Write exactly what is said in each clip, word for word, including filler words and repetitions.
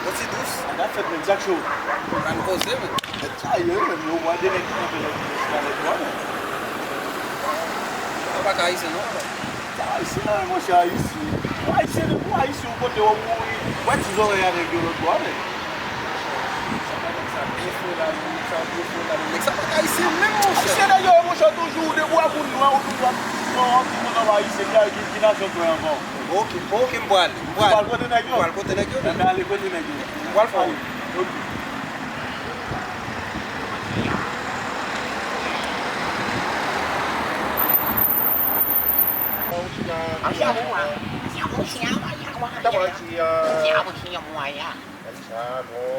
Yon ti dous. Sa ka fèt, men Jack Show. Pral koze, men. Nèg sa yo, men, yo wè de nèg ki kanpe lòt bò, se pa nèg bò, men. Yo pa ka Ayisyen, non, papa. Ayisyen, non, monchè, Ayisyen. Ou Ayisyen, depi ou Ayisyen, ou kote ou mouri. Wè ti zòrèy a nèg yo lòt bò, men. Sa pa nèg sa byen fre la, men nèg sa byen fre la, men nèg sa pa ka Ayisyen menm, monchè. Ayisyen, nèg yo, monchè, toujou, depi w ap moun nwa, ou toujou ap, ou ap di moun anba Ayisyen, ki, ki nasyon k wè ankò? Ok, ok, m pral, m pral. Ou pral kote nèg yo? M pral kote nèg yo. Enben, ale kote nèg yo. M pral fè w. Ok.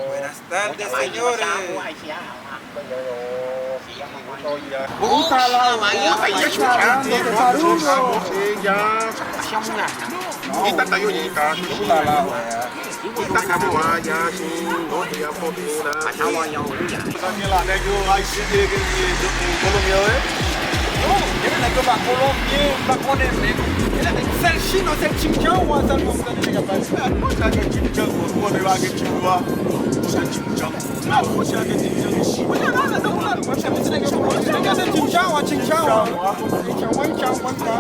Buenas tardes, señores. Puta la wea, puta la, no te saludo. Puta la wea. Sa gen la, nèg yo, Ayisyen, e, e, e, e, Kolonbyen, wi. Yo, gen nèg yo pa Kolonbyen, m pa konnen, men gen nèg sèl Chino, sèl Ching Chang Wa sèlman m tande nèg ap pale. Mwen sa gen Ching Chang Wa, m konnen pa gen Ching Wa. Sèl Ching Chang. Mwen ap fouti ak Ching Chang. Mwen sa, mwen sa, nèg yo, nèg yo se Ching Chang Wa, Ching Chang Wa. Ching Chang Wa, Ching Chang Wa.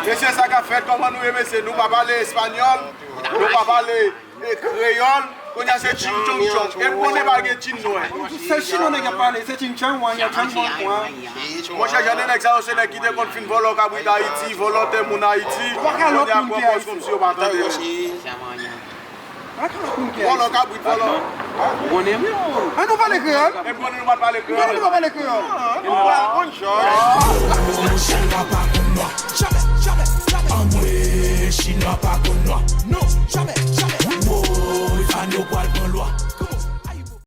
Mesye, sa k ap fèt? Kòman nou ye, mesye? Nou pa pale espanyòl, nou pa pale, e, kreyòl. Kounye a se ching chong chong. E m konnen pa gen chin nwè. Se chino nèg ap pale, se ching chang wan, ya chang wan wan. Monchè, jan de nèg sa yo, se nèg ki te konn fin vòlò kabrit Ayiti, vòlò tè moun Ayiti. Kounye a pran pòz kòmsi yo pa tande nou. Vòlò kabrit, vòlò. Ou konnen wi. An nou pale kreyòl? E m konnen nou pa t pale kreyòl. Nou pa pale kreyòl. Nou pral konn jòj. Chinwa pa konn nwa. Jamè, jamè, jamè. Anmwe, chinwa pa konn nwa. Non, jamè.